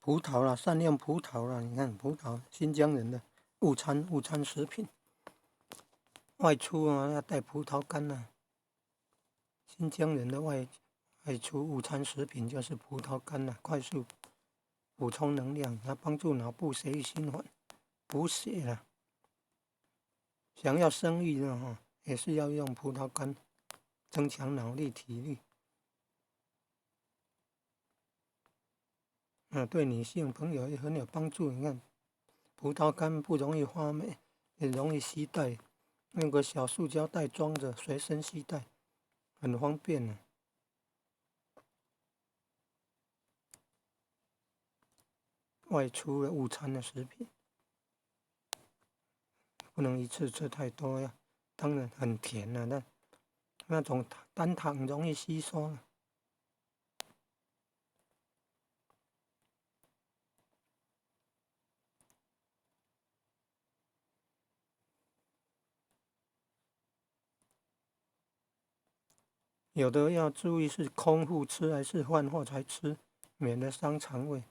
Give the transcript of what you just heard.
葡萄啦，善用葡萄啦。你看葡萄，新疆人的午餐食品，外出啊要帶葡萄乾啊。新疆人的外出午餐食品就是葡萄乾啦，快速補充能量，它幫助腦部血液循環，補血啦。想要生育呢，哈，也是要用葡萄乾，增強腦力、體力。啊，對女性朋友也很有幫助。你看，葡萄乾不容易發霉，也容易攜帶，用個小塑膠袋裝着，隨身攜帶，很方便呢。外出的午餐的食品，不能一次吃太多呀。當然很甜啊，那種單糖容易吸收。有的要注意是空腹吃還是飯後才吃，免得傷腸胃。